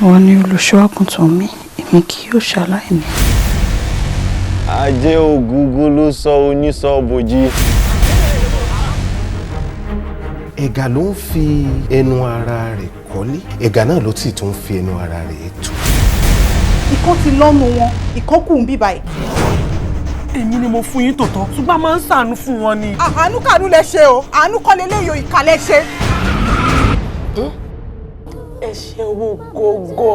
Ìwọ ni olùṣọ́ àgùntàn mi, èmi kì yóò ṣaláìní. Ajé ògúngún ló sọ onísọ̀bòjì. Ẹ̀gà ló ń fi ẹnu ara rẹ̀ kọ́lé, ẹ̀gà náà ló sì tún fi ẹnu ara rẹ̀ tú. Ìkan ti lọ́nu wọn, ìkan kù ń bí báyìí. Èmi ni mo fún yín tòótọ́, ṣùgbọ́n a máa ń ṣàánú fún wọn ni. Àánú kàánú lẹ ṣe o, àánú kọ́ leléyìí o, ìkà lẹ ṣe. Ẹ ṣe owó gógó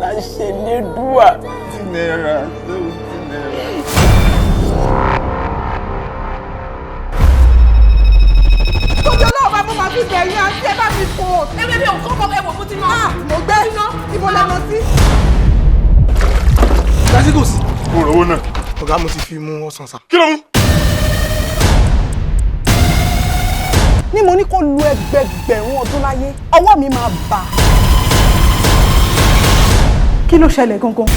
la ṣe lédùá. ₦70, ₦70. Tóbi ọlọ́run bá mú màá fi bẹ̀rẹ̀ àti ẹ bá mi fò. Ewé mi ò kọ́ ọmọ ẹ̀wọ̀n mo ti ná. Mo gbé ibo lẹ́nu sí. Lásìkò sí. Kò rówó náà. Ọ̀gá, mo ti fi mú ọsàn sá. Kí ló mú? Ní mo ní kó lu ẹgbẹgbẹ̀rún ọdún láyé, ọwọ́ mi máa bà á. Kí ló ṣẹlẹ̀ gangan?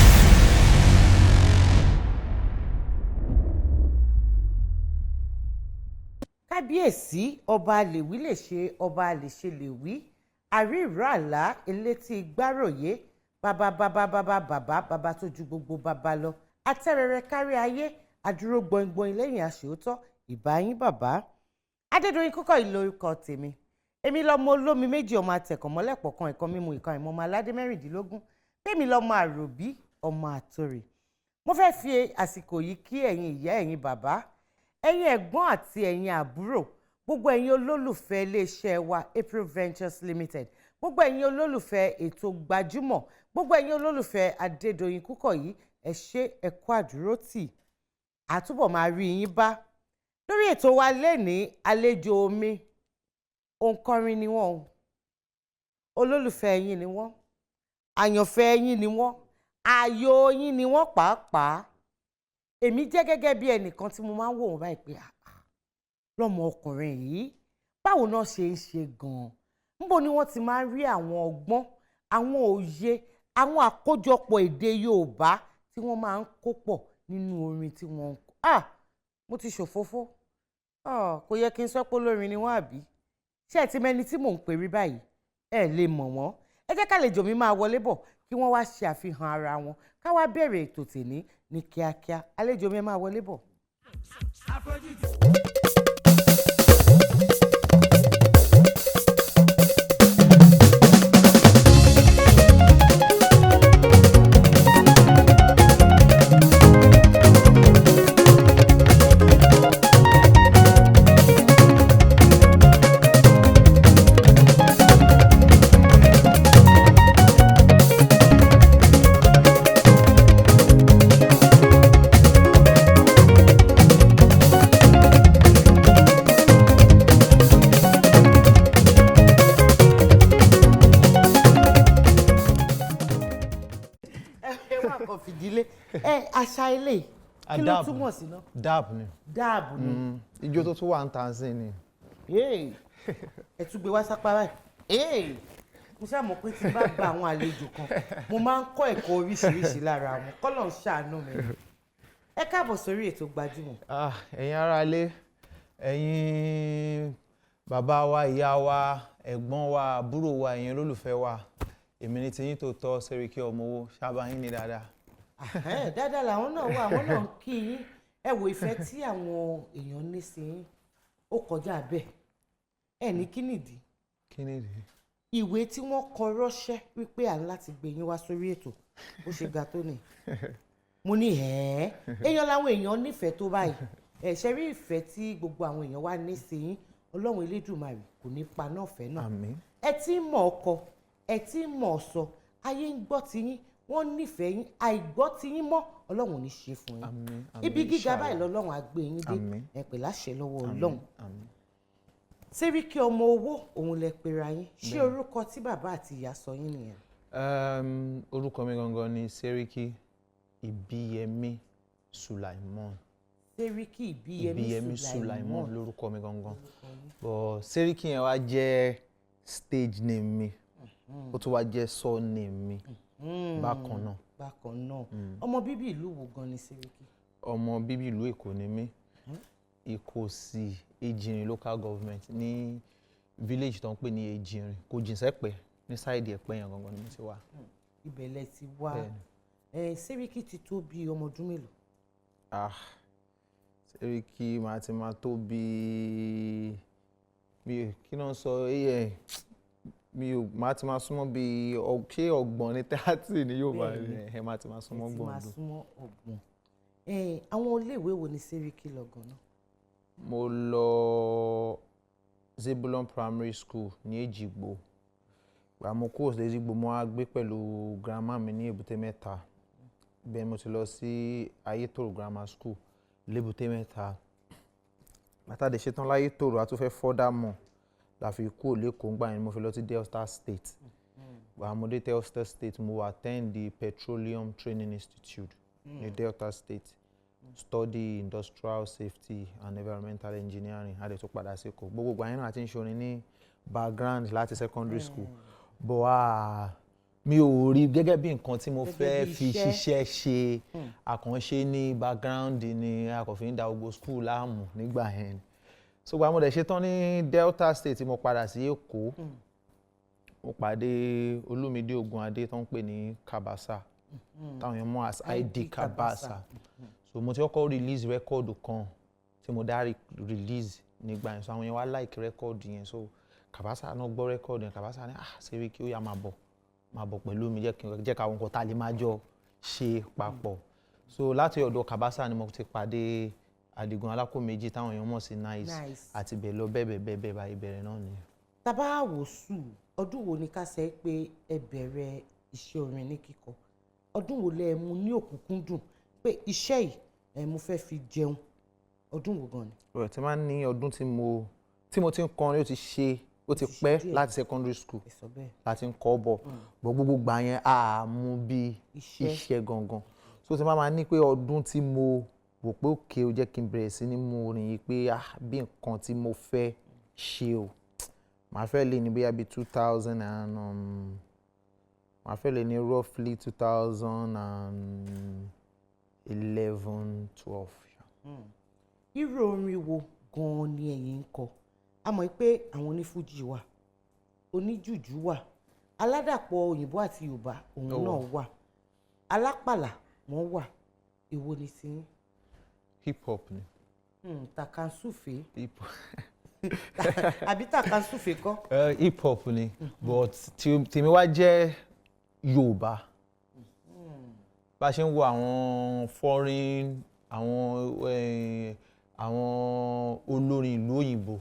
Kábíyèsí, ọba lèwí lè ṣe, ọba lè ṣe lè wí, àrí ìró àlá, elétí gbáròyé, bàbá bàbá bàbá bàbá bàbá tó ju gbogbo bàbá lọ, atẹ́rẹrẹ kárí ayé, adúró gbọ̀ngbọ̀n lẹ́yìn aṣòótọ́, ìbáyín bàbá. Adédọ̀yìn kókó ìlórúkọ tèmi. Èmi lọmọ olómi méjì, ọmọ atẹ̀kọ̀mọ́lẹ̀pọ̀ kan, ẹ̀kọ́ mímu ìkan ìmọ̀, ọmọ aládé 16. Bẹ́ẹ̀mi lọmọ àròbí, ọmọ àtòrè. Mo fẹ́ fi àsìkò yìí kí ẹ̀yin ìyá, ẹ̀yin bàbá, ẹ̀yin ẹ̀gbọ́n àti ẹ̀yin àbúrò, gbogbo ẹ̀yin olólùfẹ́ iléeṣẹ́ wa April Ventures Limited, gbogbo ẹ̀yin olólùfẹ́ ètò Gbajúmọ̀, gbogbo ẹ̀yin olólùfẹ́ Adédoyin Kúkọ̀yí. Ẹ ṣé, ẹ kú àdúrótì, àtúbọ̀ máa rí yín bá. Lórí ètò wa lẹ́ni, àlejò mi, òǹkọrin ni wọ́n o, olólùfẹ́ yín ni wọ́n, àyànfẹ́ yín ni wọ́n, ààyò yín ni wọ́n pàápàá. Èmi jẹ́ gẹ́gẹ́ bí ẹnìkan tí mo máa ń wò wọ́n báyìí pé, "Ah, ah, lọ́mọ ọkùnrin yìí, báwo náà ṣe ń ṣe gan-an? Níbo ni wọ́n ti máa ń rí àwọn ọgbọ́n, àwọn òye, àwọn àkójọpọ̀ èdè Yorùbá tí wọ́n máa ń kó pọ̀ nínú orin tí wọ́n ń kọ?" Ah, mo ti ṣòfófó. Ah, kò yẹ kí n sọ pé olórin ni wọ́n, àbí? Ṣé ẹ ti mẹ́ni tí mò ń pè rí báyìí? Ẹ lè mọ̀ wọ́n. Ẹ jẹ́ kálejò mi máa wọlé bọ̀, kí wọ́n wá ṣe àfihàn ara wọn, ká wá bẹ̀rẹ̀ ètò tèní ní kíákíá. Àlejò mi, ẹ máa wọlé bọ̀. Ẹ wá kàn fìdílé ẹ. Àṣà ilé, kí ló Dab. túmọ̀ sí náà? Dab ni. Dab ni. Ijó tó tún wà ń tàn sí ni. Hey, ẹ tún gbé wá sápá báyìí. Hey, mo ṣáà mọ̀ pé tí bá gba àwọn àlejò kan, mo máa ń kọ́ ẹ̀kọ́ oríṣiríṣi lára wọn. Kọ́lọ̀ ń ṣàánú mi. Ẹ káàbọ̀ sórí ètò Gbajúmọ̀. Ah, ẹ̀yin ará ilé, ẹ̀yin Bàbá wa, ìyá wa, ẹ̀gbọ́n wa, àbúrò wa, ẹ̀yin olólùfẹ́ wa, èmi ní tiyín tó tọ́, Sẹ́ríkì Ọmọwó, ṣáàbà yín ní dáadáa. Ẹ̀hẹ́n, dáadáa làwọn náà wà, àwọn náà ń kí yín. Ẹ wo ìfẹ́ tí àwọn èèyàn ní sí yín, ó kọjá bẹ́ẹ̀. Ẹ ní kí nìdí? Kí ni ìdí? Ìwé tí wọ́n kọ ránṣẹ́ wípé à ń láti gbé yín wá sórí ètò, bó ṣe ga tó nì. Mo ní ẹ̀ẹ́, èèyàn làwọn èèyàn nífẹ̀ẹ́ tó báyìí. Ẹ̀ ṣe rí ìfẹ́ tí gbogbo àwọn èèyàn wá ní sí yín, Ọlọ́run Elédùmarè kò ní pa náà fẹ́ náà. Àmín. Ẹ tí ń mọ̀ ọkọ, ẹ tí ń mọ̀ ọ̀sọ, ayé ń gbọ́ tiyín, wọ́n nífẹ̀ẹ́ yín, àìgbọ́ tiyín mọ́, Ọlọ́run ò ní ṣe fún yín. Àmín, àmín, Ibi gíga inshallah. báyìí lọ́lọ́run á gbé yín dé. Àmín. Ẹ pè láṣẹ lọ́wọ́ Ọlọ́run. Àmín. Sẹ́ríkì Ọmọ Owó òun lẹ pera yín. Ṣé orúkọ tí bàbá àti ìyá sọ yín nìyẹn? Orúkọ mi gangan ni Sẹ́ríkì Ìbíyẹmí Sulaimon. Sẹ́ríkì Ìbíyẹmí Ìbíyẹmí Sulaimon. Sulaimon lórúkọ mi gangan. But Sẹ́ríkì yẹn wá jẹ́ stage name mi. Ó tún wá jẹ́ surname mi bákan náà. Bákan náà. Ọmọ bíbí ìlú wo gan ni Sẹ́ríkì? Ọmọ bíbí ìlú Èkó ni mí. Ìkòsì, Ejìnrìn Local Government, ní village tó ń pè ní Ejìnrìn, kò jìn sẹ́pẹ̀, ní side Ẹ̀pẹ́ yẹn gangan ni mo ti wá. Ibẹ̀ lẹ ti wá. Bẹ́ẹ̀ni. Ẹ Sẹ́ríkì ti tó bí ọmọ ọdún mélòó? Ah, Sẹ́ríkì máa ti máa tó bí kí náà sọ ẹ, mi ò máa ti máa súnmọ́ bí ṣé 30 ní 30 ni yóò máa Bẹ́ẹ̀ni. ẹ máa ti máa súnmọ́ Ẹ ti 30 máa ọdún. súnmọ́ 30. Ẹ àwọn iléèwé wo ni Sẹ́ríkì lọ gan-an? Mo lọ Zebulon Primary School ní Èjìgbò. Gbà mo kúrò sí Èjìgbò, mo wá gbé pẹ̀lú grandma mi ní Èbúté Mẹ́ta. Bẹ́ẹ̀ mo ti lọ sí Ayétòrò Grammar School l'Ébúté Mẹ́ta. Bàtà dé ṣetán l'Ayétòrò, a tún fẹ́ further mọ̀ la fi kúrò l'Ékòó. Ńgbà yẹn ni mo fi lọ sí Delta State. Gbà mo dé Delta State, mo attend the Petroleum Training Institute ní Delta State, study industrial safety and environmental engineering. A lè tún padà sí Èkó. Gbogbo ìgbà yẹn náà a ti ń ṣorin ní background láti secondary school, but ah, mi ò rí gẹ́gẹ́ bí nǹkan tí mo Gẹ́gẹ́ fẹ́ bí fi iṣẹ́. ṣiṣẹ́ ṣe. Àkànṣe ní background ni a kò fi ń da gbogbo school láàmú nígbà yẹn ni. So gba mo dẹ̀ ṣetán ní Delta State, mo padà sí Èkó, mo pàdé Olúmídé Ògúnadé tó ń pè ní Kabasa, táwọn èèyàn mọ̀ as ID Kabasa. So mo ti kọ́kọ́ release record kan tí mo dá release nígbà yẹn. So àwọn èèyàn wá like record yẹn. So Kabasa náà gbọ́ record yẹn. Kabasa ní, "Ah, Seriki, ó yá, máa bọ̀, máa bọ̀ pẹ̀lú mi, jẹ́ kí n jẹ́ ká àwọn nǹkan tá a lè máa jọ ṣe papọ̀." So láti ọ̀dọ̀ Kabasa ni mo ti pàdé Adigun Alákòméjì táwọn èèyàn mọ̀ sí Nice. Nice. Àti bẹ́ẹ̀ lọ, bẹ́ẹ̀ bẹ́ẹ̀ bẹ́ẹ̀ bẹ́ẹ̀ báyìí bẹ̀rẹ̀ náà nìyẹn. Tá bá wò sùn, ọdún wo ni ká sọ pé ẹ bẹ̀rẹ̀ iṣẹ́ orin ní kíkọ? Ọdún wo lẹ mú ní òkúnkúndùn pé iṣẹ́ yìí ẹ mo fẹ́ fi jẹun? Ọdún wo gan ni? Ọ̀rọ̀ tí máa ń ní ọdún tí mo ti ń kọrin, ó ti ṣe, ó ti pẹ́. Díẹ̀. Láti secondary school Ẹ sọ bẹ́ẹ̀. láti ń kọ́ bọ̀ bọ̀. Gbogbo gbà yẹn a mú bí Iṣẹ́. iṣẹ́ gangan. So tí máa ma ní pé ọdún tí mo wò pé òkè ó jẹ́ kí n bẹ̀rẹ̀ sí ní mú orin yìí pé ah, bí nǹkan tí mo fẹ́ ṣe o, màá fẹ́ lè ní bóyá bí two thousand and màá fẹ́ lè ní roughly 2011, 12. Irú orin wo gan-an ni ẹ̀yin ń kọ? A mọ̀ pé àwọn onífújì wà, oníjùjú wà, aládàpọ̀ òyìnbó àti Yorùbá òun Ó wà. náà wà, alápàlà wọ́n wà. Èwo ni tiyín? Hip hop ni. Tàkàǹsùfè. Hip Àbí tàkàǹsùfè kọ́? Hip hop ni, but tèmi wá jẹ́ Yorùbá. Bá a ṣe ń wo àwọn foreign, àwọn olórin ìlú òyìnbó,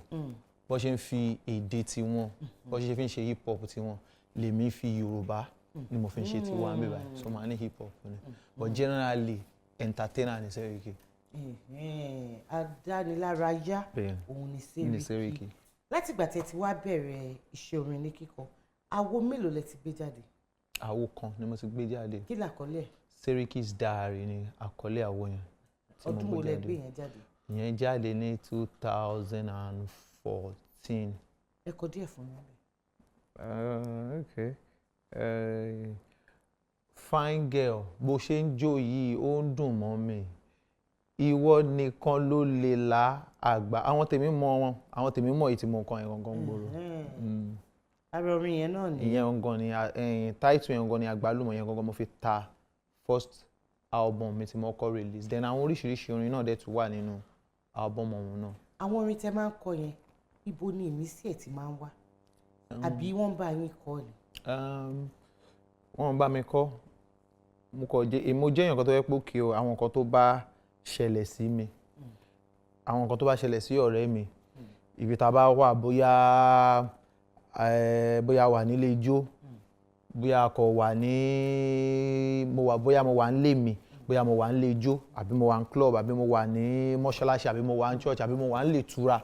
bó ṣe ń fi èdè tiwọn, bó ṣe fi ń ṣe hip hop tiwọn, lèmi fi Yorùbá ni mo fi ń ṣe tiwa ń bí báyìí. So màá ní hip hop ni, but generally entertainer ni Seriki. Ẹ̀hẹ́n, adánilárayá. Bẹ́ẹ̀ni. Òun ni Ni Seriki. Seriki. Látìgbà tẹ́ ti wá bẹ̀rẹ̀ iṣẹ́ orin ní kíkọ, àwo mélòó lẹ ti gbé jáde? Àwo kan ni mo ti gbé jáde. Kí làkọlé ẹ̀? Seriki's Diary ni àkọlé àwo yẹn tí mo Ọdún wo gbé lẹ jáde. gbé yẹn jáde? Ìyẹn jáde ní 2014. Ẹ kọ díẹ̀ fún mi. Okay. Fine girl, bó ṣe ń jó yìí, ó ń dùn mọ́ mi. Ìwọ nìkan ló lè la àgbà. Àwọn tèmi mọ wọn, àwọn tèmi mọ èyí tí mo kọ yẹn gangan gbòòrò. Ara orin yẹn náà ni. Ìyẹn gangan ni title yẹn gangan ni Àgbálùmọ̀ yẹn gangan mo fi ta first album mi tí mo kọ́ release. Then àwọn oríṣiríṣi orin náà dẹ̀ tún wà nínú album ọ̀hún náà. Àwọn orin tẹ máa ń kọ yẹn, ibo ni ìmísí ẹ̀ ti máa ń wá, àbí wọ́n bá yín kọ ni? Wọ́n bá mi kọ́. Mo kọ̀ jẹ́, mo jẹ́ èèyàn kan tó yẹ pé òkè o, àwọn nǹkan tó bá ṣẹlẹ̀ sí mi, àwọn nǹkan tó bá ṣẹlẹ̀ sí ọ̀rẹ́ mi, ibi tá a bá wà, bóyá wà nílé ijó, bóyá kò wà ní mo wà, bóyá mo wà nílé mi, bóyá mo wà nílé ijó, àbí mo wà ní club, àbí mo wà ní mọ́ṣáláṣí, àbí mo wà ní church, àbí mo wà nílé ìtura.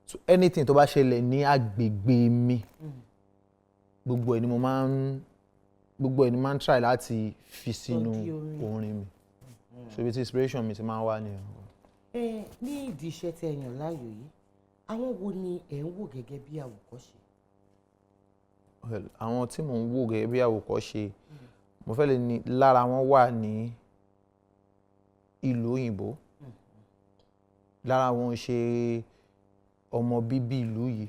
So anything tó bá ṣẹlẹ̀ ní agbègbè mi, gbogbo ẹ̀ ni máa ń try láti fi sínú di orin. Orin mi. So ibi tí inspiration mi ti máa ń wá nìyẹn. Ẹ ní ìdí iṣẹ́ tẹ yàn láàyò yìí, àwọn wo ni ẹ̀ ń wò gẹ́gẹ́ bí àwòkọ́ṣe? Well, àwọn tí mò ń wò gẹ́gẹ́ bí àwòkọ́ṣe, mo fẹ́ lè ní lára wọn wà ní ìlú òyìnbó, lára wọn ṣe ọmọ bíbí ìlú yìí,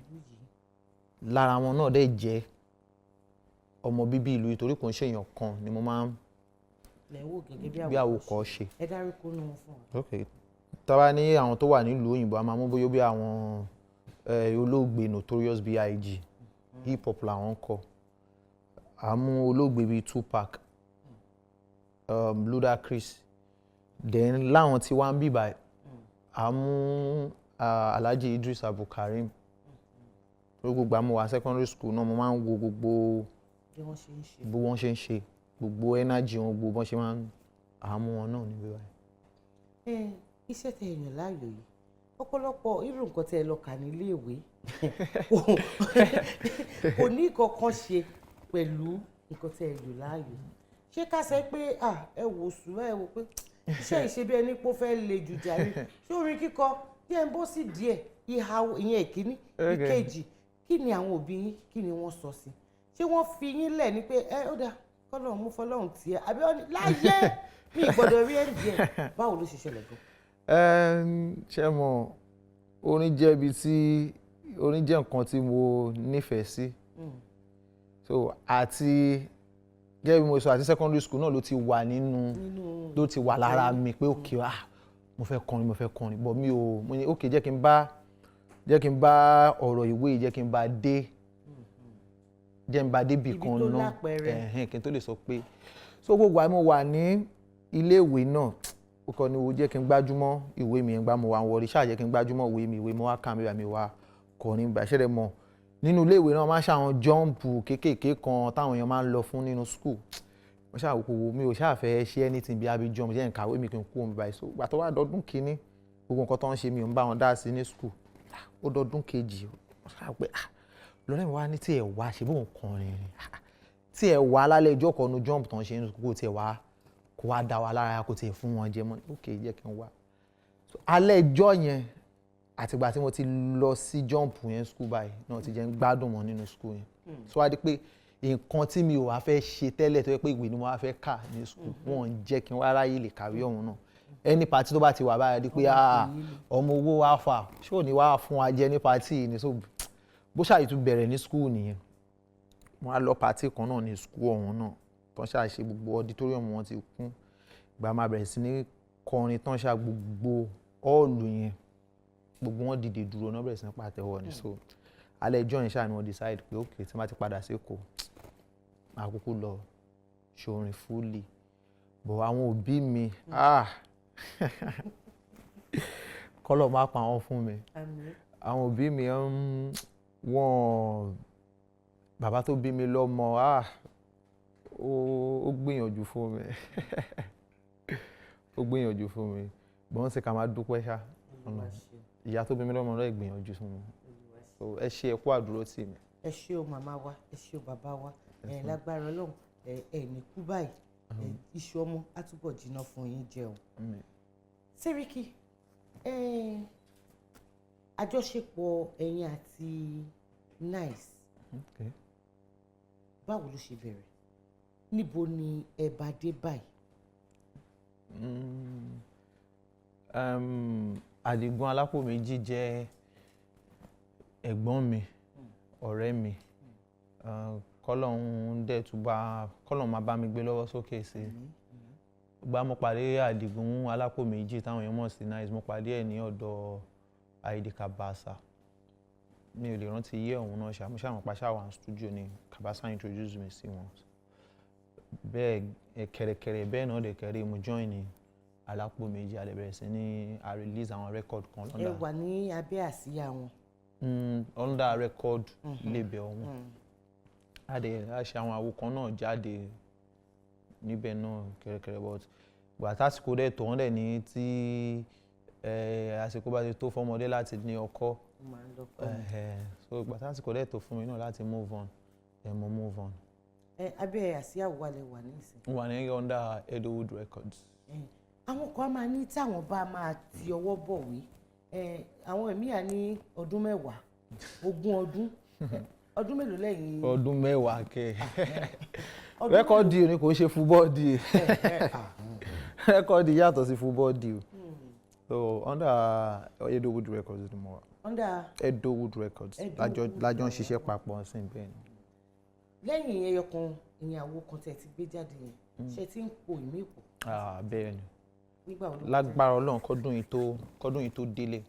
lára wọn náà dẹ̀ jẹ́ ọmọ bíbí ìlú yìí, torí kò ń ṣe èèyàn kan ni mo máa ń Lẹ̀ ń wò gẹ́gẹ́ bí bí àwòkọ́ṣe. Ẹ dárúkọ nínú wọn fún wa. Ok, tá bá ní àwọn tó wà nílùú òyìnbó, a máa mú bóyá bí àwọn olóògbé Notorious B.I.G., hip hop làwọn ń kọ. A mú olóògbé bíi Tupac, Ludacris. Then láwọn tí wọ́n ń bì báyìí, a mú Alhaji Idris Abdulkareem. Gbogbo àmọ́ wa secondary school náà, mo máa ń wo gbogbo bí wọ́n ṣe ń ṣe. Bí wọ́n ṣe ń ṣe, gbogbo energy wọn, gbogbo bọ́n ṣe máa ń àmú wọn náà níbí báyìí. Ẹ iṣẹ́ tẹ yàn láàyò yìí, ọ̀pọ̀lọpọ̀ irú nǹkan tẹ lọ kà níléèwé kò ní kankan ṣe pẹ̀lú nǹkan tẹ lò láàyò. Ṣé ká sọ pé, ah, ẹ wò sùn, ẹ wò pé iṣẹ́ ìṣe bí ẹni pé ó fẹ́ le jù jàre, ṣé orin kíkọ díẹ̀ ń bọ́ sí díẹ̀ ìhà ìyẹn ìkíní? Ìkejì, kí ni àwọn òbí yín, kí ni wọ́n sọ sí? Ṣé wọ́n fi yín lẹ̀ ní pé ẹ ó dáa, kọ́lọ́run mú fọlọ́run tiẹ̀, àbí wọ́n ní láyé mi ìgbọ́dọ̀ rí ẹ̀ díẹ̀? Báwo ló ṣe ṣẹlẹ̀ gan? Ṣé mo orin jẹ́ ibi tí orin jẹ́ nǹkan tí mo nífẹ̀ẹ́ sí. So àti gẹ́gẹ́ bí mo sọ, àti secondary school náà ló ti wà nínú nínú ló ti wà lára mi pé okay, ah, mo fẹ́ kọrin, mo fẹ́ kọrin, but mi ò, mo ní okay, jẹ́ kí n bá ọ̀rọ̀ ìwé yìí, jẹ́ n bá dé bì Ibi kan tó náà lápẹẹrẹ. Ẹ̀hẹ́n, kí n tó lè sọ pé. So gbogbo àìmọ̀ wà ní iléèwé náà, ó kọ́ ni wo jẹ́ kí n gbájúmọ́ ìwé mi yẹn gbá mo wà ń wọrí ṣáà, jẹ́ kí n gbájúmọ́ ìwé mi, ìwé mo wá kà mí bá mi wá kọrin bá ṣẹlẹ̀ mọ́. Nínú iléèwé náà, máa ń ṣàwọn jump kéékèèké kan táwọn èèyàn máa ń lọ fún nínú school. Mo ṣáà wò pé mi ò ṣáà fẹ́ ṣe anything bí abi jump, jẹ́ n kàwé mi kí n kú omi báyìí. So ìgbà tó wá dọdún kínní, gbogbo nǹkan tó ń ṣe, mi ò ń bá wọn dá sí ní school. Ó dọdún kejì, mo ṣáà pé, ah, lọ́rẹ́ mi wá ní tí ẹ̀ wá ṣe bóun kọrin ni, tí ẹ̀ wá lálẹ́ ìjọ kan nu jump tó ń ṣe ní school, kó tiẹ̀ wá, kó wá dá wa lára, kó tiẹ̀ fún wọn jẹ mọ́. Ok, jẹ́ kí n wá. So alẹ́ ìjọ yẹn, àtìgbà tí mo ti lọ sí jump yẹn school báyìí náà ti jẹ́ ń gbádùn mọ́ nínú school yẹn. So wá di pé nǹkan tí mi ò wá fẹ́ ṣe tẹ́lẹ̀, tó yẹ pé ìwé ni mo wá fẹ́ kà ní school, wọ́n ń jẹ́ kí n wá ráyè lè kàwé ọ̀hún náà. Ẹni party tó bá ti wà báyìí, di pé, ah, ọmọ owó wá fà, ṣé ò ní wá fún wa jẹ ní party yìí ni? So bó ṣàyè tún bẹ̀rẹ̀ ní school nìyẹn. Wọ́n á lọ party kan náà ní school ọ̀hún náà, tán ṣáà ṣe, gbogbo auditorium wọn ti kún. Ìgbà máa bẹ̀rẹ̀ sí ní kọrin tán ṣáà, gbogbo hall yẹn, gbogbo wọn dìde dúró náà, bẹ̀rẹ̀ sí ní pàtẹ́wọ́ ni. So alẹ́ ìjọ yẹn ṣáà ni wọ́n decide pé ok, tí wọ́n bá ti padà sí Èkó, máa kúkú lọ ṣorin fully. But àwọn òbí mi, ah, kọ́lọ̀ má pa wọ́n fún mi. Àmín. Àwọn òbí mi, wọ́n, bàbá tó bí mi lọ́mọ, ah, ó gbìyànjú fún mi, ó gbìyànjú fún mi. Bọ́n sì ká máa dúpẹ́ ṣá. Olúwa ṣeun. Ìyá tó bí mi lọ́mọ náà gbìyànjú fún mi. Olúwa ṣeun. So ẹ ṣe, ẹ kú àdúró tì mí. Ẹ ṣé o màmá wa, ẹ ṣé o bàbá wa. Ẹ lágbára Ọlọ́run, ẹ ní kú báyìí. Ẹ iṣu ọmọ á túbọ̀ jiná fún yín jẹun. Àmín. Sẹ́ríkì, ẹ àjọṣepọ̀ ẹ̀yin àti 9ice, báwo ló ṣe bẹ̀rẹ̀? Níbo ni ẹ bá dé báyìí? Àdìgún Alápò Méjì jẹ́ ẹ̀gbọ́n mi, ọ̀rẹ́ mi. Kọ́lọ́hún dẹ̀ tún bá kọ́lọ́hún máa bá mi gbé lọ́wọ́ sókè sí i. Ìgbà mo pàdé Àdìgún Alápò Méjì táwọn èèyàn mọ̀ sí Nice, mo pàdé ẹ̀ ní ọ̀dọ̀ Àyìndé Kabasa. Mi ò lè rántí iye ọ̀hún náà ṣá, mo ṣáà mọ̀ pé a ṣáà wà ní studio ni Kabasa introduce mi sí wọn. Bẹ́ẹ̀ kẹ̀rẹ̀kẹ̀rẹ̀ bẹ́ẹ̀ náà dẹ̀ kẹ̀rẹ̀ mo join ní Alápò Méjì, a lè bẹ̀rẹ̀ sí ní a release àwọn record kan Ẹ under wà ní abẹ́ àsíá wọn. Under record label wọn. A dẹ̀ a ṣe àwọn àwo kan náà jáde níbẹ̀ náà kẹ̀rẹ̀kẹ̀rẹ̀, but ìgbà tásìkò dẹ̀ tó, wọ́n dẹ̀ ní tí àsìkò bá ti tó fọ́mọdé láti ní ọkọ. Ó máa ń lọ́kọ. So ìgbà tásìkò dẹ̀ tó fún mi náà láti move on, then mo move on. Ẹ abẹ́ àsíá wo wà lẹ wà nísìnyí? Mo wà ní under Edowood Records. Àwọn kan á máa ní táwọn bá máa ti ọwọ́ bọ̀wé, àwọn míì á ní ọdún 10, 20 ọdún. Ọdún mélòó lẹ́yìn? Ọdún 10 kẹ. Ọdún Record deal ni, kò ń ṣe football deal. Record deal yàtọ̀ sí football deal. So under Edowood Records ni mo wà. Under Edowood Records. Edowood. Lájọ ń ṣiṣẹ́ papọ̀ sí bẹ́ẹ̀ ni. Lẹ́yìn ẹyọ kan ìyàwó kan tẹ̀ ti gbé jáde yẹn, ṣe ti ń po ìmí pọ̀? Ah, bẹ́ẹ̀ ni. Nígbà wo ló Lágbára Ọlọ́run, kọ́dún yìí tó délé,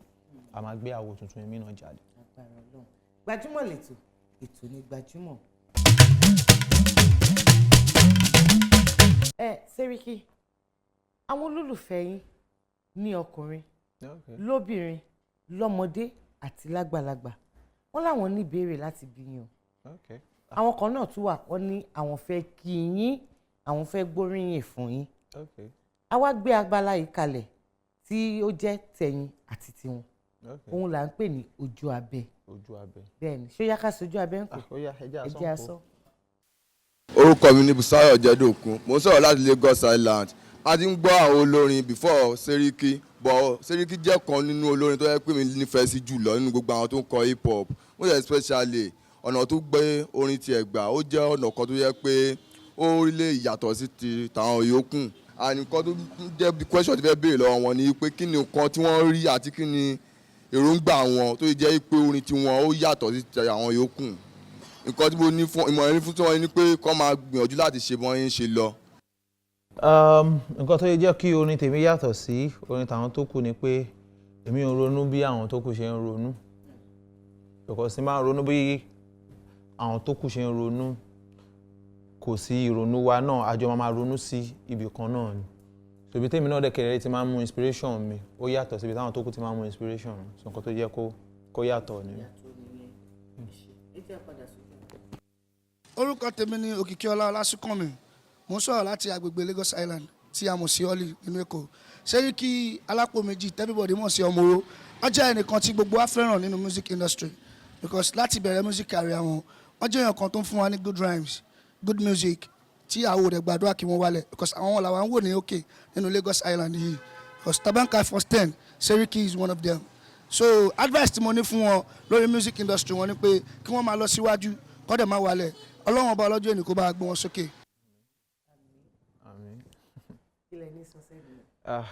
a máa gbé àwo tuntun èmi náà jáde. Agbára Ọlọ́run. Gbajúmọ̀ lẹ́tọ̀, ètò ní gbajúmọ̀. Ẹ Sẹ́ríkì, àwọn olólùfẹ́ yín ní ọkùnrin, lóbìnrin, lọ́mọdé àti lágbàlagbà, wọ́n láwọn ní ìbéèrè láti bí yín o. Àwọn kan náà tún wà, wọ́n ní àwọn fẹ́ kí yín, àwọn fẹ́ gbóríyìn fún yín. A wá gbé abala yìí kalẹ̀ tí ó jẹ́ tẹ̀yin àti tiwọn. Òun là ń pè ní ojú abẹ. Ojú abẹ. Bẹ́ẹ̀ ni. Ṣó yá ká sojú abẹ ń kò? Ah, ó yá, ẹ jẹ́ Ẹ jẹ́ asán. asán. Orúkọ mi ni Bùsáyọ̀ Jẹ́dọ̀kun. Mo ń sọ̀rọ̀ láti Lagos Island. A ti ń gbọ́ àwọn olórin before Seriki, but Seriki jẹ́ kan nínú olórin tó yẹ pé mi nífẹ̀ẹ́ sí jùlọ nínú gbogbo àwọn tó ń kọ hip hop. Mo yẹ especially ọ̀nà tó gbé orin tiẹ̀ gbà, ó jẹ́ ọ̀nà kan tó yẹ pé ó lè yàtọ̀ sí ti tàwọn yòókù. And nǹkan tó jẹ́ bí question tí fẹ́ béèrè lọ́wọ́ wọn ni pé kí ni nǹkan tí wọ́n rí àti kí ni èròǹgbà wọn tó jẹ́ pé orin tiwọn ó yàtọ̀ sí ti àwọn yòókù. Nǹkan tí mo ní fún ìmọ̀ràn ní fún tí wọ́n ní pé kọ́ máa gbìyànjú láti ṣe bí wọ́n ń ṣe lọ. Nǹkan tó yẹ jẹ́ kí orin tèmi yàtọ̀ sí orin tàwọn tó kù ni pé èmi ò ronú bí àwọn tó kù ṣe ń ronú, because tí máa ń ronú bí àwọn tó kù ṣe ń ronú, kò sí ìrònú wa náà, àjọ máa ronú sí ibì kan náà ni. So ibi tèmi náà dẹ̀kẹ̀rẹ̀ ti máa ń mú inspiration mi, ó yàtọ̀ síbi táwọn tó kù ti máa ń mú inspiration mi. So nǹkan tó jẹ́ kó yàtọ̀ ni. Ẹ jẹ́ àpadà sójú abẹ. Orúkọ tèmi ni Òkìkíọlá Ọlásùnkànmí. Mo ń sọ̀rọ̀ láti agbègbè Lagos Island tí a mọ̀ sí Ọ́lì nínú Èkó. Sẹ́ríkì Alápò Méjì, everybody mọ̀ sí Ọmọ Oró, wọ́n jẹ́ ẹnìkan tí gbogbo wa fẹ́ràn nínú music industry, because láti bẹ̀rẹ̀ music career wọn, wọ́n jẹ́ èèyàn kan tó ń fún wa ní good rhymes, good music, tí àwọn ò dẹ̀ gbàdúrà kí wọ́n wálẹ̀, because àwọn wọn làwọn ń wò ní òkè nínú Lagos Island yìí, because tabanka first 10, Seriki is one of them. So advice tí mo ní fún wọn lórí music industry wọn ni pé kí wọ́n máa lọ síwájú, kó dẹ̀ máa wálẹ̀. Ọlọ́run Ọba ọlọ́jọ́ ènìyàn kó bá gbé wọn sókè. Àmín. Kí lẹ ní sọ sẹ́yìn? Ah,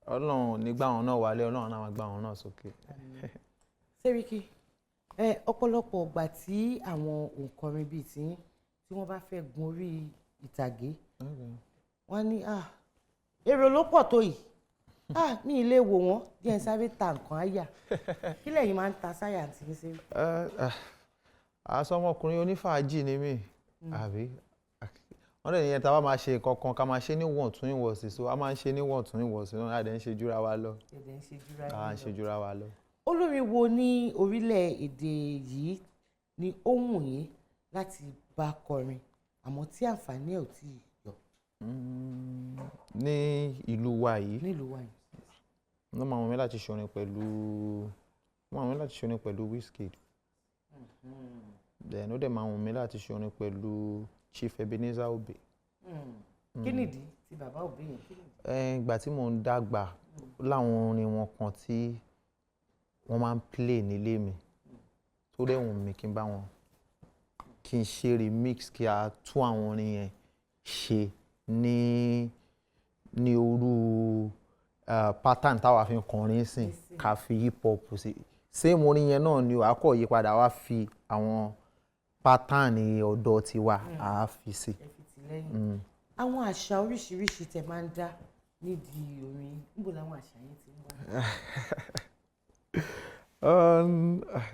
Ọlọ́run ò ní gbà wọn náà wálé, Ọlọ́run náà máa gbà wọn náà sókè. Sẹ́ríkì, ẹ ọ̀pọ̀lọpọ̀ ọgbà tí àwọn òǹkọrin bíi tiyín tí wọ́n bá fẹ́ gun orí ìtàgé, wọ́n ní, "Ah, èrò ló pọ̀ tó yìí, ah, mi ì lè wò wọ́n díẹ̀, ń sáré ta nǹkan àyà." Kí lẹ̀yin máa ń ta sáyà àti yín, Sẹ́ríkì? Àsọmọkùnrin onífàájì ni mí, àbí wọ́n lè yẹn tá a bá máa ṣe nǹkan kan, ká máa ṣe níwọ̀ntún ìwọ̀nsì. So a máa ń ṣe níwọ̀ntún ìwọ̀nsì náà, a dẹ̀ ń ṣe júra wa lọ. Ẹ̀dẹ̀ ń ṣe júra A ń yín ṣe lọ. júra wa lọ. Olórin wo ní orílẹ̀-èdè yìí ni ó wù yín láti bá kọrin àmọ́ tí àǹfààní ẹ̀ ò tí ì yọ? Ní ìlú wa yìí? Nílùú wa yìí. Wọ́n máa wù mí láti ṣorin pẹ̀lú Wizkid. Then ó dẹ̀ máa wù mí láti ṣorin pẹ̀lú Chief Ebenezer Obey. Kí nìdí tí bàbá Obey yẹn, kí nìdí? Ìgbà tí mò ń dàgbà, ó láwọn orin wọn kan tí wọ́n máa ń play nílé mi tó dẹ̀ wù mí kí n bá wọn kí n ṣe remix, kí a tún àwọn orin yẹn ṣe ní orú Pattern táwa fi ń kọrin sìn, ká fi hip hop sí same orin yẹn náà ni wàá kọ̀ yí padà, wá fi àwọn pattern ọ̀dọ̀ tiwa á fi sí. Ẹ fi tì lẹ́yìn. Àwọn àṣà oríṣiríṣi tẹ máa ń dá nídìí orin, níbo làwọn àṣà yẹn ti ń wá?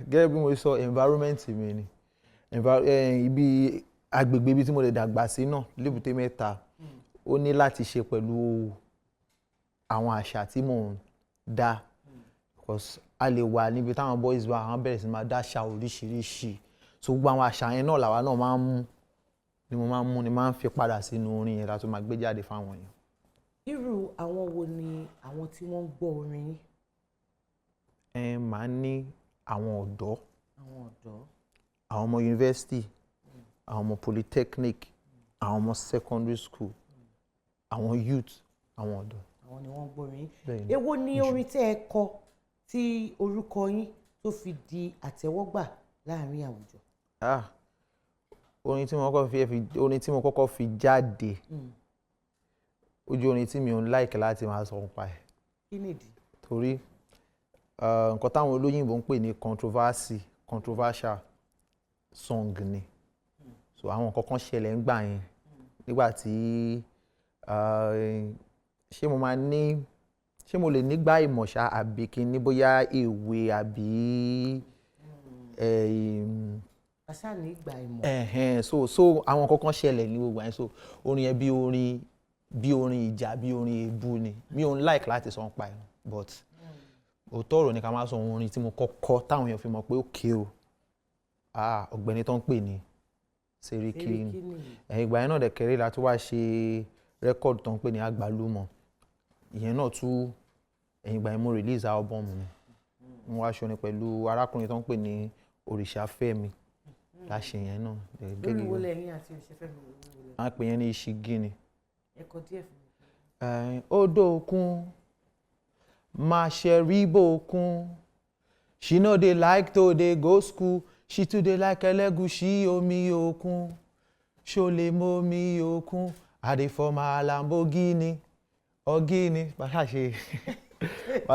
Gẹ́gẹ́ bí mo sọ, environment mi ni. Ibi agbègbè ibi tí mo lè dàgbà sí náà lÉbúté Mẹ́ta, ó ní láti ṣe pẹ̀lú àwọn àṣà tí mò ń dá, because a lè wà níbi táwọn boys wà, àwọn bẹ̀rẹ̀ sí máa dá àṣà oríṣiríṣi. So gbogbo àwọn àṣà yẹn náà làwa náà máa ń mú, ni mo máa ń mú, ni máa ń fi padà sínú orin yẹn láti máa gbé jáde fáwọn èèyàn. Irú àwọn wo ni àwọn tí wọ́n ń gbọ́ orin yín? Ẹ máa ní àwọn ọ̀dọ́, Àwọn ọ̀dọ́. àwọn ọmọ yunifásitì, àwọn ọmọ polytechnic, àwọn ọmọ secondary school, àwọn youth, àwọn ọ̀dọ́. Àwọn ni wọ́n ń gbọ́ orin yín. Bẹ́ẹ̀ni. Èwo ni orin tẹ́ ẹ kọ tí orúkọ yín tó fi di àtẹ́wọ́gbà láàrin àwùjọ? Ah, orin tí mo kọ́kọ́ fi jáde, ó jẹ́ orin tí mi ò ń like láti máa sọ nípa ẹ̀. Kí nìdí? Torí nǹkan táwọn olóyìnbó ń pè ní controversial song ni. So àwọn nǹkan kan ṣẹlẹ̀ ńgbà yẹn, nígbà tí ṣé mo máa ní, ṣé mo lè nígbà ìmọ̀ṣá, àbí kí n ní bóyá èwe àbí Àṣà ní ìgbà ìmọ̀. Ẹ̀hẹ́n, so àwọn nǹkan kan ṣẹlẹ̀ ní gbogbo yẹn. So orin yẹn, bí orin ìjà, bí orin èébú ni. Mi ò ń like láti sọ nípa ẹ̀, but òótọ́ ọ̀rọ̀ ni ká máa sọ. Orin tí mo kọ́kọ́ táwọn èèyàn fi mọ̀ pé okay o, ah, ọ̀gbẹ́ni tó ń pè ní Seriki ni. Seriki nìyí. Ẹ̀yìn ìgbà yẹn náà dẹ̀kẹ̀rẹ́ la tún wá ṣe record tó ń pè ní Àgbálùmọ̀. Ìyẹn náà tún, ẹ̀yìn ìgbà yẹn mo release album mi. Mo wá ṣorin pẹ̀lú arákùnrin tó ń pè ní Òrìṣàfẹ́mi láṣẹ yẹn náà. Lórí wo lẹ́yìn àti Òrìṣàfẹ́mi, wo lẹ́yìn? Wọ́n á pè yẹn ní Ìṣígìní. Ẹ kọ díẹ̀ fún mi. Odò òkun máa ṣe rí bòkun. She no dey like to dey go school, she too dey like ẹlẹ́gùṣí, omi òkun, ṣó lè momi òkun. I dey for my Lamborghini ọ̀gíní. Bá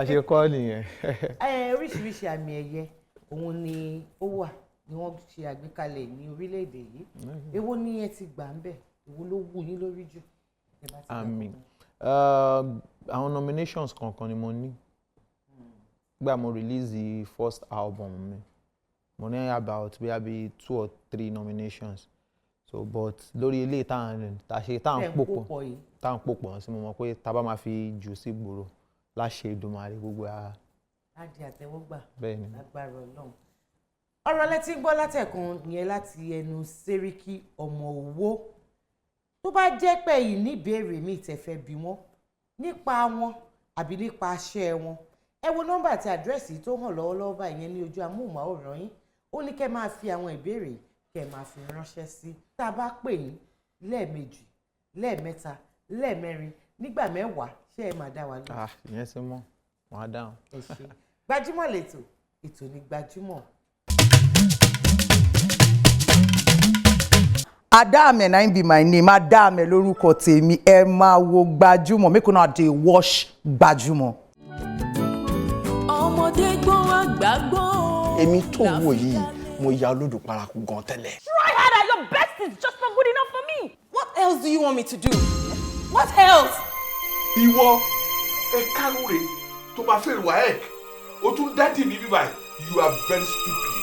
ṣe kọ́ nìyẹn. Ẹ oríṣiríṣi àmì ẹ̀yẹ òun ni ó wà ni wọ́n ṣe àgbékalẹ̀ ní orílẹ̀-èdè yìí. Èwo ni ẹ ti gbà ń bẹ̀? Èwo ló wù yín lórí jù? Ẹ bá ti gbà Àmì kankan. Àwọn nominations kankan ni mo ní. Gbà mo release the first album mi, mo ní about bóyá bí two or three nominations. So but lórí ilé tá à ń tá ṣe tá à Tẹ́ ń ń pò pò pọ̀ pọ̀ yìí. tá à ń pò pọ̀ sí, mo mọ̀ pé tá a bá máa fi jù sí gbòòrò, láṣẹ Èdùmàrè, gbogbo a Á di àtẹ́wọ́gbà. Bẹ́ẹ̀ ni. Lágbára Ọlọ́run. Ọ̀rọ̀ lẹ ti ń gbọ́ látẹ̀kan yẹn láti ẹnu Sẹ́ríkì Ọmọ Owó. Tó bá jẹ́ pé yìí ní ìbéèrè míì tẹ́ fẹ́ bi wọ́n nípa wọn àbí nípa iṣẹ́ wọn, ẹ wo nọ́mbà àti àdírẹ́sì tó hàn lọ́wọ́lọ́wọ́ báyìí yẹn ní ojú amóhùnmáwòrán yín. Ó ní kẹ́ máa fi àwọn ìbéèrè kẹ́ máa fi ránṣẹ́ sí. Tá a bá pè yín lẹ́ẹ̀mejì, lẹ́ẹ̀mẹ́ta, lẹ́ẹ̀mẹ́rin, nígbà 10, ṣé ẹ máa dá wa lóhùn? Ah, ìyẹn ti mọ̀, wọ́n á dáhùn. Ẹ ṣe. Gbajúmọ̀ lẹ́tọ̀, ètò ní Gbajúmọ̀. Adame na im be my name. Adame lórúkọ tèmi. Ẹ máa wo Gbajúmọ̀. Make una dey watch Gbajúmọ̀. Ọmọdé gbọ́n, àgbà gbọ́n. Èmi tó ń wò yìí, mo ya olódò paraku gan tẹ́lẹ̀. Try harder. Your best is just not good enough for me. What else do you want me to do? What else? Ìwọ ẹ kárùrè tó máa fẹ́ WAEC, o tún dádì mi bíbá. You are very stupid.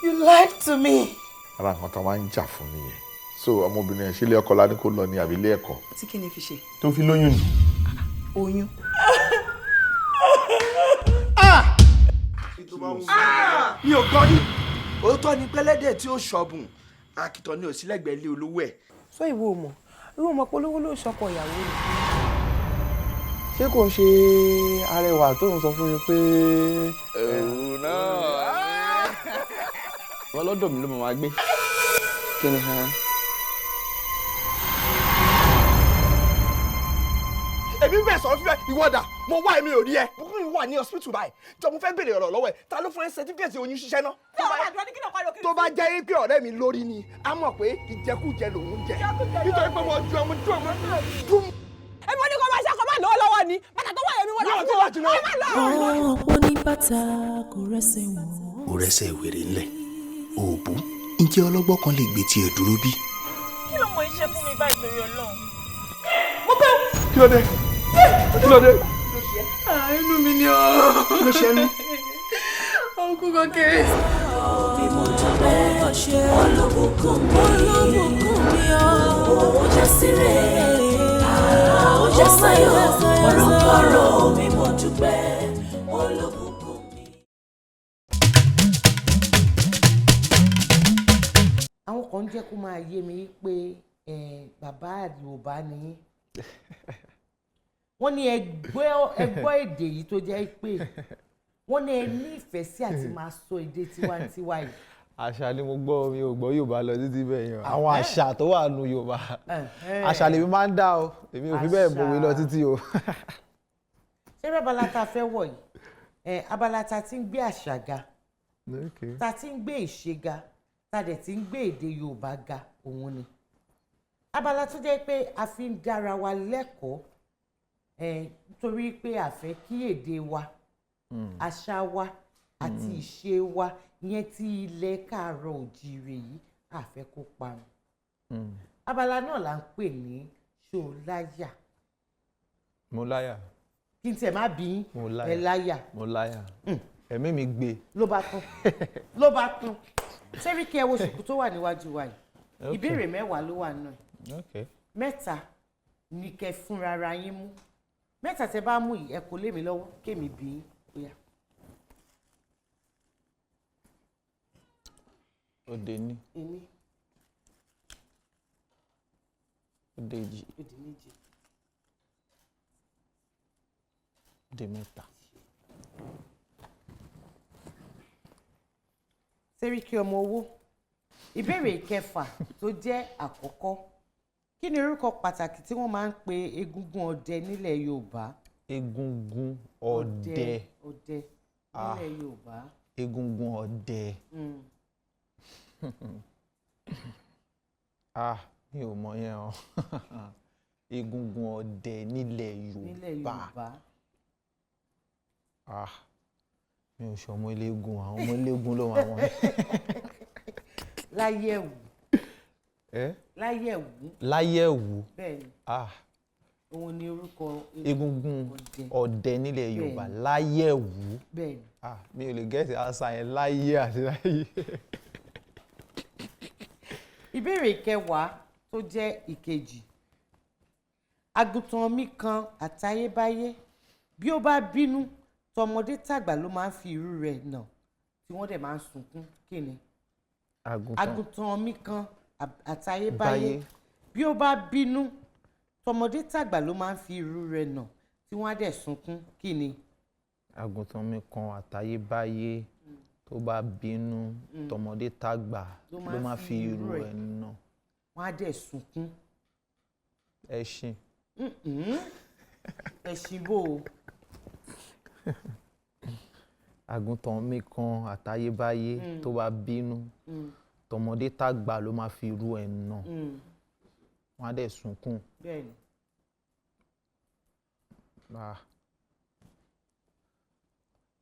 You lied to me. Ara nǹkan tó máa ń jà fún nìyẹn. So ọmọbìnrin ẹ̀, ṣe ilé ọkọ la ní kó lọ ní àbí ilé ẹ̀kọ́? Tí kí ni fi ṣe? Tó fi lóyún ni. Oyún. Mi ò gbọ́ ní. Òótọ́ ni pẹ́lẹ́dẹ̀ tí ó ṣọ̀bùn àkìtàn ni ò sí lẹ́gbẹ̀ẹ́ ilé olówó ẹ̀. Sọ ìwọ ò mọ̀, ìwọ ò mọ̀ pé olówó ló ń ṣọkọ ìyàwó ni. Ṣé kò ń ṣe arẹwà tó ń sọ fún mi pé? Òun náà. Wọn lọ́dọ̀ mi ló máa gbé. Kí ni hàn? Èmi bẹ̀ sọ fífẹ́ ìwọ́dà mo wá, èmi ò rí ẹ. Bùkún mi wà ní hospital báyìí. Jọ, mo fẹ́ béèrè ọ̀rọ̀ lọ́wọ́ ẹ̀. Ta ló fún ẹ certificate oyún ṣíṣẹ́ náà? Tó bá jẹ́ pé ọ̀rẹ́ mi lórí ni, a mọ̀ pé ìjẹkújẹ lòún jẹ, nítorí pé mo ju ọmọ ju ọmọ dùn. Èmi ò ní kó máa ṣe ọkọ̀ máa lọ́wọ́ lọ́wọ́. ni bàtà tó wà yẹn mi wọ́n lọ fún ọ. Ẹ má lọ. Ọ̀pọ̀ ní bàtà kò rẹ́sẹ̀ wọ̀n. Ó rẹ́sẹ̀ wèrè ńlẹ̀ òòbù, ǹjẹ́ ọlọ́gbọ́n kan lè gbé tiẹ̀ dúró bí? Kí ló mọ iṣẹ́ fún mi báyìí torí Ọlọ́run? Mo bẹ́. Kí ló dé? Kí ló dé? Inú mi ni ọ́. Kí ló ṣe mí? Ọkùn kékeré. Bí mo dúpẹ́ ṣe olùbùkún mi, olùbùkún mi ọ́. Ó jẹ́ síre, ó jẹ́ sáyọ̀, orúkọ mi mo dúpẹ́ olùbùkún mi. Àwọn kan ń jẹ́ kó máa yé mi pé bàbá Yorùbá ni yín. Wọ́n ní ẹ gbọ́ èdè yìí tó jẹ́ pé wọ́n ní ẹ nífẹ̀ẹ́ sí àti máa sọ èdè tiwantiwa yìí. Àṣà ni mo gbọ́, mi ò gbọ́ Yorùbá lọ títí bẹ́ẹ̀ yẹn. Àwọn àṣà tó wà nù Yorùbá, àṣà lèmi máa ń dá o, èmi ò fi bẹ́ẹ̀ mọ̀wé lọ títí o. Ṣé abala tá a fẹ́ wọ̀ yìí, abala tá a ti ń gbé àṣà ga, tá a ti ń gbé ìṣe ga, tá a dẹ̀ ti ń gbé èdè Yorùbá ga, òun ni abala tó jẹ́ pé a fi ń dára wa lẹ́kọ̀ọ́, nítorí pé a fẹ́ kí èdè wa, àṣà wa àti ìṣe wa ìyẹn tí ilẹ̀ káàárọ̀ òjíire yìí a fẹ́ kó parun. Abala náà là ń pè ní ṣó láyà. Mo láyà. Kí n tiẹ̀ má bí ẹ láyà. Mo láyà. Ẹ̀mí mi gbé. Ló bá tán, ló bá tán. Sẹ́ríkì, ẹ wo ṣùkú tó wà níwájú wa yìí. Ìbéèrè 10 ló wà náà. 3 ní kẹ́ fúnra ra yín mú. 3 tẹ́ bá mú yìí, ẹ kò lé mi lọ́wọ́ kémi bí yín. Óyá. Òde ní. 1. Òde 2. Òde 2. Òde 3. Sẹ́ríkì ọmọ owó, ìbéèrè ìkẹfà tó jẹ́ àkọ́kọ́, kí ni orúkọ pàtàkì tí wọ́n máa ń pe egungun ọdẹ nílẹ̀ Yorùbá? Egungun ọdẹ. Ọdẹ nílẹ̀ Yorùbá. Egungun ọdẹ. Mi ò mọ yẹn o. Egungun ọdẹ nílẹ̀ Yorùbá. Mi ò ṣọmọ eléégún, àwọn ọmọ eléégún ló máa wọ́n. Láyẹ̀wù. Láyẹ̀wù. Láyẹ̀wù. Bẹ́ẹ̀ni. Òun ni orúkọ egungun ọdẹ nílẹ̀ Yorùbá, Láyẹ̀wù. Bẹ́ẹ̀ni. Mi ò lè gẹ́sì àṣà yẹn, láyé àti láyé. Ìbéèrè kẹwàá tó jẹ́ ìkejì. Àgùntàn mi kan àtayébáyé, bí ó bá bínú tọmọdé tàgbà ló máa ń fi irú rẹ̀ nà tí wọ́n dẹ̀ máa ń sunkún, kí ni? Àgùntàn mi kan àtayébáyé, bí ó bá bínú tọmọdé tàgbà ló máa ń fi irú rẹ̀ nà tí wọ́n á dẹ̀ sunkún, kí ni? Àgùntàn mi kan àtayébáyé, tó bá bínú tọmọdé tàgbà ló máa fi irú rẹ̀ nà, wọ́n á dẹ̀ sunkún. Ẹṣin. Ẹṣin bò ó. Àgùntàn mi kan àtayébáyé, tó bá bínú tọmọdé tàgbà ló máa fi irú ẹ̀ nà, wọ́n á dẹ̀ sunkún. Bẹ́ẹ̀ni.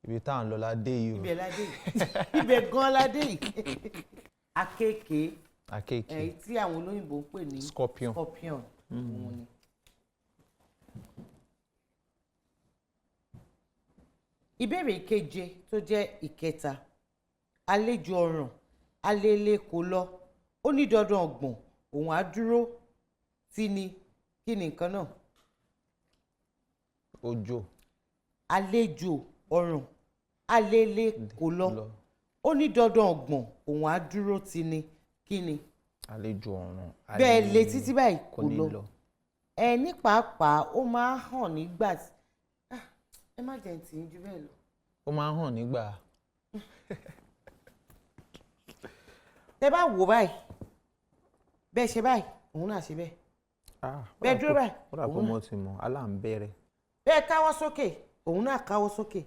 Ibi tá à ń lọ la dé yìí o. Ibẹ̀ la dé yìí. Ibẹ̀ gan la dé yìí. Akéèké. Akéèké. Èyí tí àwọn olóyìnbó ń pè ní scorpion. Scorpion. Òun ni. Ìbéèrè keje tó jẹ́ ìkẹta. Àlejò ọ̀ràn alele kò lọ, ó ní dandan ọgbọ̀n òun á dúró tí ni, kí ni nǹkan náà? Òjò. Àlejò ọ̀ràn alele kò lọ, ó ní dandan ọgbọ̀n òun á dúró tí ni, kí ni? Àlejò ọ̀ràn bẹ́ẹ̀ lè títí báyìí kò lọ. Ẹ ní pàápàá ó máa ń hàn nígbà tí ẹ má jẹ́ tì í ju bẹ́ẹ̀ lọ. Ó máa ń hàn nígbà. Tẹ bá wò báyìí, bẹ́ẹ̀ ṣe báyìí, òun náà ṣe bẹ́ẹ̀. Bẹ́ẹ̀ dúró báyìí, òun náà. Ó dà pé mo ti mọ̀, aláǹbẹ̀rẹ̀. Bẹ́ẹ̀ káwọ́ sókè, òun náà káwọ́ sókè.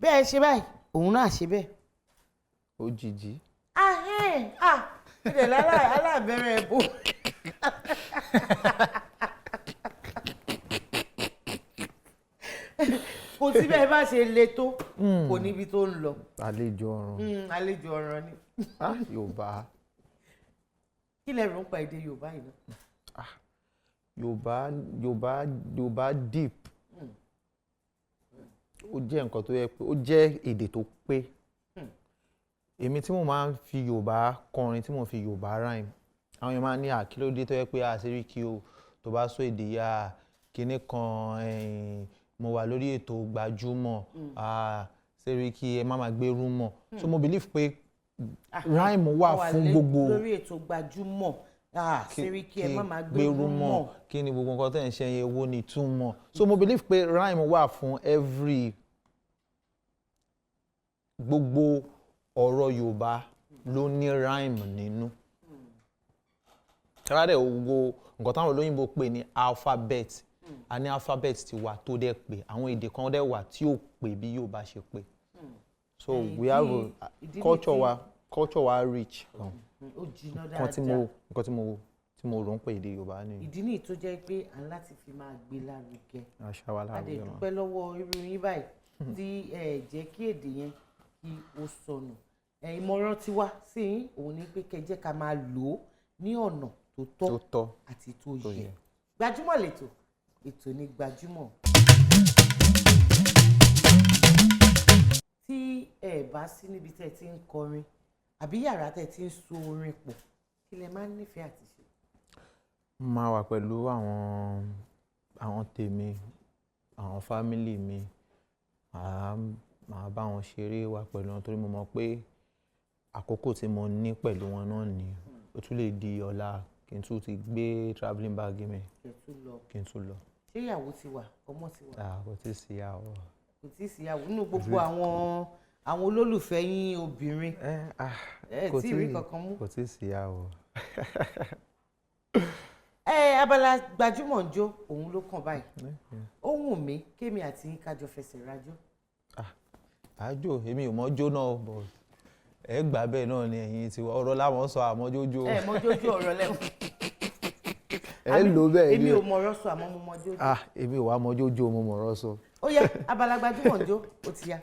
Bẹ́ẹ̀ ṣe báyìí, òun náà ṣe bẹ́ẹ̀. Òjìji. Ilẹ̀ alábẹ̀rẹ̀ ẹ̀bù. Sí bẹ́ẹ̀ bá ṣe le tó, kò níbi tó ń lọ. Àlejò ọ̀ràn. Àlejò ọ̀ràn ni. Ah, Yorùbá. Kí lẹ rò ń pa èdè Yorùbá yìí náà? Yorùbá, Yorùbá, Yorùbá deep. Ó jẹ́ nǹkan tó yẹ pé ó jẹ́ èdè tó pé. Èmi tí mo máa ń fi Yorùbá kọrin, tí mo fi Yorùbá rhyme, àwọn èèyàn máa ń ní àkílódé tó yẹ pé àṣírí o tó bá sọ èdè ya kinní kan, mo wà lórí ètò Gbajúmọ̀, Sẹ́ríkì ẹ má máa gbé rúmọ̀. So mo believe pé rhyme wà fún gbogbo. Lórí ètò Gbajúmọ̀, Sẹ́ríkì ẹ má máa gbé rúmọ̀. Kí ni gbogbo nǹkan tẹ̀ ń ṣe yẹn, owó ni túmọ̀. So mo believe pé rhyme wà fún every gbogbo ọ̀rọ̀ Yorùbá ló ní rhyme nínú. Tẹ́lá wo nǹkan táwọn olóyìnbó pè ní alphabet, a ní alphabet ti wà tó dẹ̀ pé àwọn èdè kan dẹ̀ wà tí ò pé bí Yorùbá ṣe pé. So we have a culture wa, culture wa rich gan. Ó jiná Nǹkan tí dáadáa. mo nǹkan tí mo rò ń pè èdè Yorùbá ni. Ìdí nìyí tó jẹ́ pé à ń láti fi máa gbé lárugẹ. Àṣà wa A dẹ̀ lárugẹ mọ́. dúpẹ́ lọ́wọ́ irú yín báyìí tí ẹ jẹ́ kí èdè yẹn kí ó sọnù. Ìmọ̀ràn tiwa sí yín òun ni pé kẹ́ jẹ́ ká máa lò ó ní ọ̀nà tó tọ́ tó tọ́ àti tó tó yẹ. yẹ. Gbajúmọ̀ lètò, ètò ní Gbajúmọ̀. Tí ẹ bá sí níbi tẹ́ ẹ ti ń kọrin àbí yàrá tẹ́ ẹ ti ń so orin pọ̀, kí lẹ máa ń nífẹ̀ẹ́ àti ṣe? Máa wà pẹ̀lú àwọn tèmi, àwọn family mi, màá bá wọn ṣeré, wà pẹ̀lú wọn, torí mo mọ̀ pé àkókò tí mo ní pẹ̀lú wọn náà ni ó tún lè di ọ̀la kí n tún ti gbé travelling bag mi Kẹ́ tún lọ. kí n tún lọ. Ṣé ìyàwó ti wà? Ọmọ ti wà? Ah, kò tí ì sí ìyàwó. Kò tí ì sí ìyàwó. Nínú gbogbo àwọn olólùfẹ́ yín obìnrin, ẹ Kò tí ì rí kankan mú. Kò tí ì sí ìyàwó. Ẹ abala Gbajúmọ̀ ń jó òun ló kàn báyìí. Ó wù mí kémi àti yín kájọ fẹsẹ̀ rajó. Àjò èmi ò mọ̀ jó náà, but ẹ gbà bẹ́ẹ̀ náà ni ẹ̀yin tiwa, ọ̀rọ̀ láwọn sọ àmọ́ jójó. Ẹ mọ jójó, ọ̀rọ̀ lẹ́wọ̀n. Ẹ lò bẹ́ẹ̀ Èmi ni. ò mọ̀ ọ̀rọ̀ sọ, àmọ́ mo mọ jójó. Ah, èmi ò wá mọ̀ jójó, mo mọ̀ ọ̀rọ̀ sọ. Ó yá, abala Gbajúmọ̀ ń jó, ó ti yá.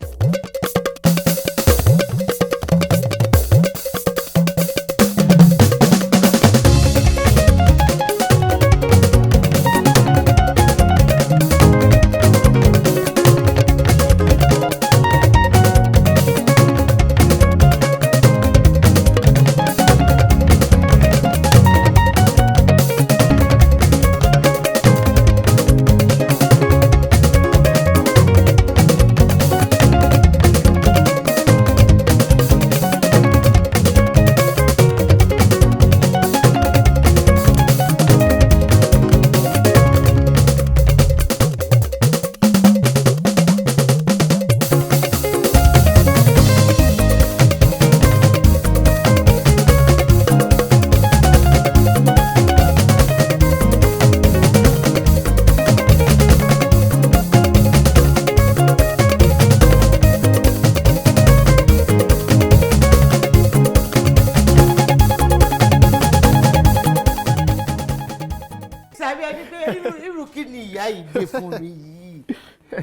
Sàbí ẹni pé irú kí ni ìyá yìí gbé fún mi yìí?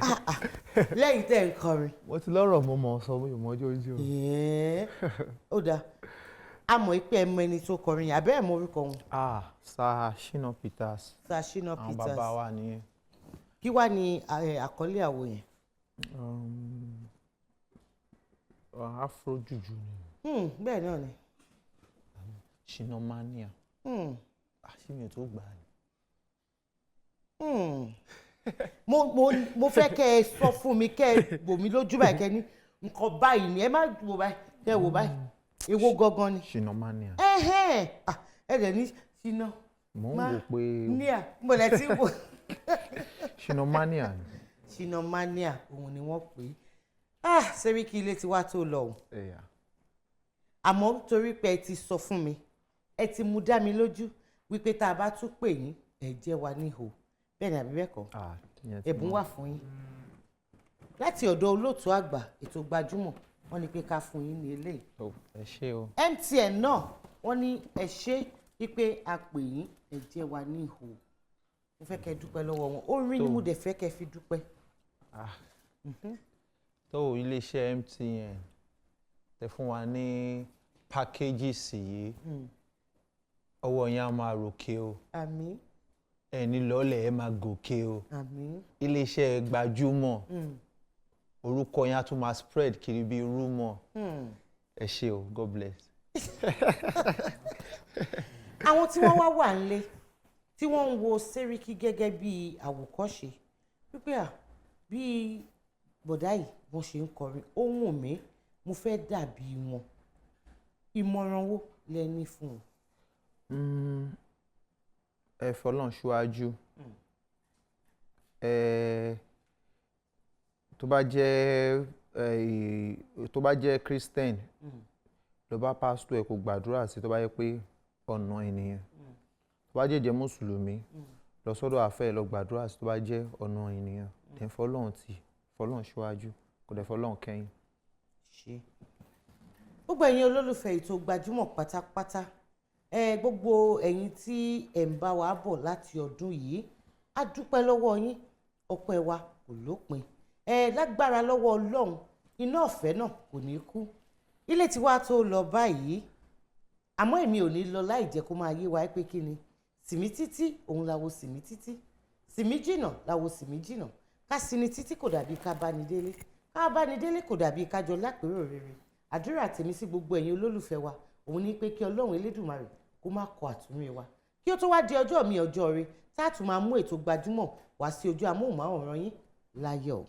Ah, ah, lẹ́yìn tẹ́ ń kọrin. Mo ti lọ́rọ̀, mo mọ̀ sọ, mi ò mọ̀ jójó. Ẹ̀ẹ́, ó dáa, a mọ̀ pé ẹ mọ ẹni tó kọrin yẹn, àbẹ́ ẹ̀ mọ orúkọ wọn? Ah, Sir Shina Peters. Sir Shina Àwọn Peters. bàbá wa nìyẹn. Kí wàá ní àkọlé àwo yẹn? Afro juju ni. Bẹ́ẹ̀ náà ni. Shina Mania. Àṣé mi ò tó gbà á ni. Mo fẹ́ kẹ́ ẹ sọ fún mi, kẹ́ ẹ wò mí lójú báyìí, kẹ́ ẹ ní nǹkan báyìí ni, ẹ má wò báyìí, kẹ́ ẹ wò báyìí, èwo gangan ni? Shina Mania. Ẹhẹ́n, ah, ẹ dẹ̀ ní Shina. Mo ń wò pé Nia mo lẹ ti wò. Shina Mania ni. Shina Mania òun ni wọ́n pè é. Ah, Sẹ́ríkì ilé ti wá tó lọ o. Ẹ̀yà. Àmọ́ torí pé ẹ ti sọ fún mi, ẹ ti mú dá mi lójú wípé tá a bá tún pè yín, ẹ jẹ́ wa níhò, bẹ́ẹ̀ ni àbí bẹ́ẹ̀ kọ́? Ìyẹn ti Ẹ̀bùn mọ̀. wà fún yín láti ọ̀dọ̀ olóòtú àgbà ètò Gbajúmọ̀. Wọ́n ní pé ká fún yín ní eléyìí. Oh, ẹ ṣé o. MTN náà wọ́n ní ẹ ṣé wípé a pè yín, ẹ jẹ́ wa níhò. Mo fẹ́ kẹ́ dúpẹ́ lọ́wọ́ wọn, orin ni Tó. mo dẹ̀ fẹ́ kẹ́ fi dúpẹ́. Ah, Tó iléeṣẹ́ MTN tẹ fún wa ní packages yìí, ọwọ́ yẹn á máa ròkè o. Àmín. Ẹni lọ́lẹ̀, ẹ máa gòkè o. Àmín. Iléeṣẹ́ Gbajúmọ̀, orúkọ yẹn á tún máa spread kiri bíi rumour. Ẹ ṣé o, God bless. Àwọn tí wọ́n wá wà nílé tí wọ́n ń wo Sẹ́ríkí gẹ́gẹ́ bí àwòkọ́ṣe wípé à bí bọ̀dá yìí wọ́n ṣe ń kọrin, ó wù mí, mo fẹ́ dàbí wọn, ìmọ̀ràn wo lẹ ní fún wọn? Ẹ fọlọ́n ṣíwájú. Ẹ tó bá jẹ́ Christian, lọ bá pásítọ̀ ẹ kó gbàdúrà sí, tó bá yẹ pé ọ̀nà ènìyàn. Tó bá jẹ́ mùsùlùmí, lọ sọ́dọ̀ àfẹ́ ẹ lọ gbàdúrà sí, tó bá jẹ́ ọ̀nà ènìyàn. Dẹ̀ fọlọ́n tì fọlọ́n ṣíwájú, kò dẹ̀ fọlọ́n kẹ́yìn. Ṣe gbogbo ẹ̀yin olólùfẹ́ ètò Gbajúmọ̀ pátápátá, ẹ gbogbo ẹ̀yin tí ẹ̀ ń bá wa bọ̀ láti ọdún yìí, a dúpẹ́ lọ́wọ́ yín, ọpẹ́ wa kò lópin. Ẹ lágbára lọ́wọ́ Ọlọ́run, iná ọ̀fẹ́ náà kò ní kú. Ilé tí wàá tó lọ báyìí, àmọ́ èmi ò ní lọ láì jẹ́ kó máa yé wa pé kí ni sìmí títí òun làwo sìmí títí, sìmí jìnà làwo sìmí jìnà. Ká sinmi títí kò dàbí ká bá ní délé, ká bá ní délé kò dàbí ká jọ lápérò rere. Àdúrà tèmi sí gbogbo ẹ̀yin olólùfẹ́ wa òun ní pé kí Ọlọ́run Elédùmarè kó má kọ àtúnrí wa, kí ó tó wá di ọjọ́ mi ọjọ́ rẹ tá a tún máa mú ètò Gbajúmọ̀ wá sí ojú amóhùnmáwòrán yín láyọ̀.